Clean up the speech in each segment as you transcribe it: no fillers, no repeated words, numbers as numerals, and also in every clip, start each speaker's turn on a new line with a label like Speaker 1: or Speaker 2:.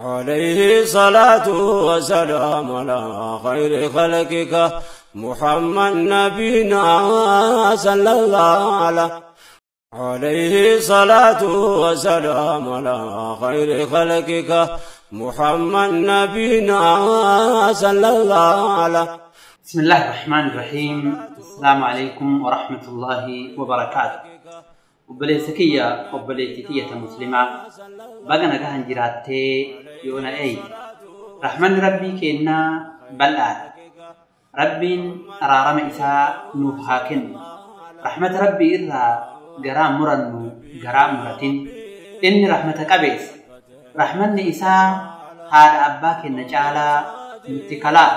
Speaker 1: عليه صلاة وسلام على خير خلقك محمد نبينا صلى الله عليه عليه صلاة وسلام على خير خلقك محمد نبينا صلى الله عليه.
Speaker 2: بسم الله الرحمن الرحيم. السلام عليكم ورحمة الله وبركاته. Obboleessa kiyya, obboleettii tiyyata muslimaa, baga nagahan jiraattee yoona eeyde. Rahmanni Rabbii kennaa bal'aadha. Rabbiin araarama isaa nuuf haa kennu. Rahmata Rabbii irraa garaa murannu garaa muratin. Inni rahmata qabeessa. Rahmanni isaa haadha abbaa kenna caalaa nutti kalaa.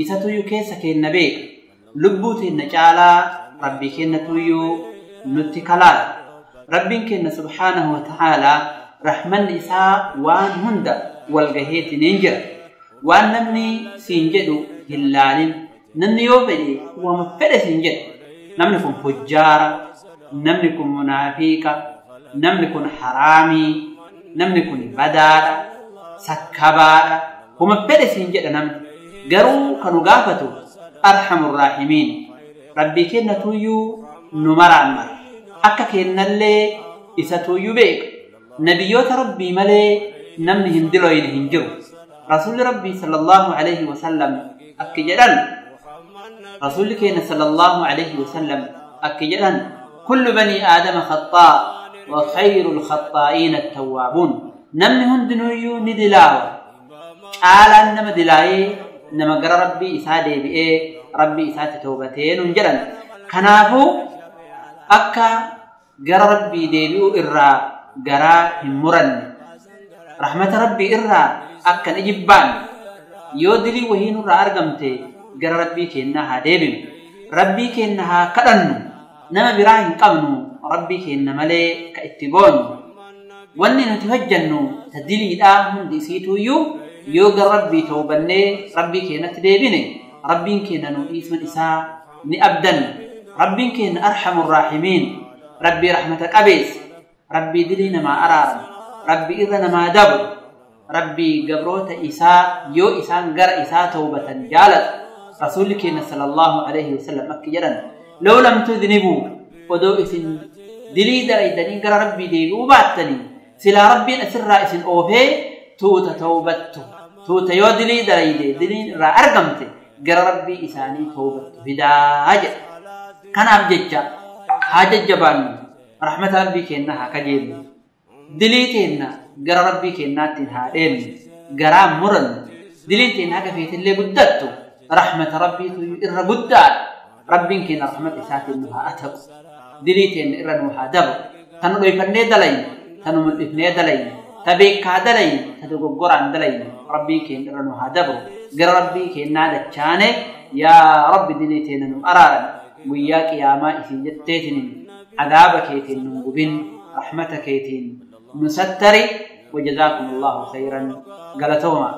Speaker 2: Isatuyyuu keessa kenna beeka. Lubbuu teenna caalaa Rabbii kennatuyyuu nutti kalaa. Rabbiin kenna subhaanahu wa ta'aalaa rahmanni isaa waan hunda walgaheetiniin jira. Waan namni siin jedhu hin laalin. Namni yoo fedhe wama fedhe siin jedhu. Namni kun fujjaara, namni kun munaafiqa, namni kun haraamii, namni kun badaadha, sakkabaadha. Wama fedhe siin jedha namni. Garuu kanu gaafatu arhamur raahimiin. Rabbii kennatuyyuu nu maraan mara. Akka kennallee isatuyyuu beeka. Nabiyyoota Rabbii malee namni hin diloyne hin jiru. Rasuulli Rabbii sallallahu alaihi wasallam akki jedhan, Rasuulli keenya sallallahu alaihi wasallam akki jedhan, kullu banii aadama khaxaa wa khayrul khaxaa'iina attawwaabuun. Namni hundinuyyuu ni dilaawa. Caalaan nama dilaayee nama gara Rabbii isaa deebi'ee Rabbii isaatti toobatee nuun jedhan. Kanaafuu akka gara Rabbii deebi'uu irraa garaa hin muranne, rahmata Rabbii irraa akka hin ijibbaanne, yoo dilii wahii nurraa argamte gara Rabbii kennaa haa deebinu, Rabbii kenna haa kadhannu. Nama biraa hin qabnu Rabbii kenna malee ka itti boonnu. Wanni nuti hojjannu ta diliidhaa hundi isiituyyuu yoo gara Rabbii toobannee Rabbii kennatti deebine, Rabbiin kenna nu dhiisuun isaa ni abdanna. Rabbiin kenna arhamur raahimiin, Rabbii rahmata qabeessa, Rabbii dilii namaa araarama, Rabbii irra namaa dabru, Rabbii gabroota isaa yoo isaan gara isaa toobatan jaalatu. Rasuulli keenya sallallahu alaihi wasallam akki jedhan, law lam tudnibuu, odoo isin dilii dalaydanii gara Rabbii deebi'uu baattanii silaa Rabbiin asirraa isin oofee tuuta toobattu. Tuuta yoo dilii dalayde diliin irraa argamte gara Rabbii isaanii toobattu fidaa jedha. Kanaaf jecha haa jajjabaannu, rahmata Rabbii kennaa haa kajeellu, dilii teenna gara Rabbii kennaattiin haa dheennu, garaa murannu. Diliin teenna haga feetillee guddattu rahmata Rabbiitu irra guddaadha. Rabbiin kenna rahmata isaatiin nu haa ataqu, dilii teenna irra nu haa dabu. Tanu dhoyfannee dalayne, tanu mul'ifnee dalayne, ta beekaa dalayne, ta dogoggoraan dalayne, Rabbiin kenna irra nu haa dabru. Gara Rabbii kennaa dachaane, yaa Rabbi dilii teenna nu araaran, guyyaa qiyaamaa isin jetteetiniin cadaaba keetiin nun gubin, rahmata keetiin nu sattari. وجزاكم الله خيرا. قالتوما.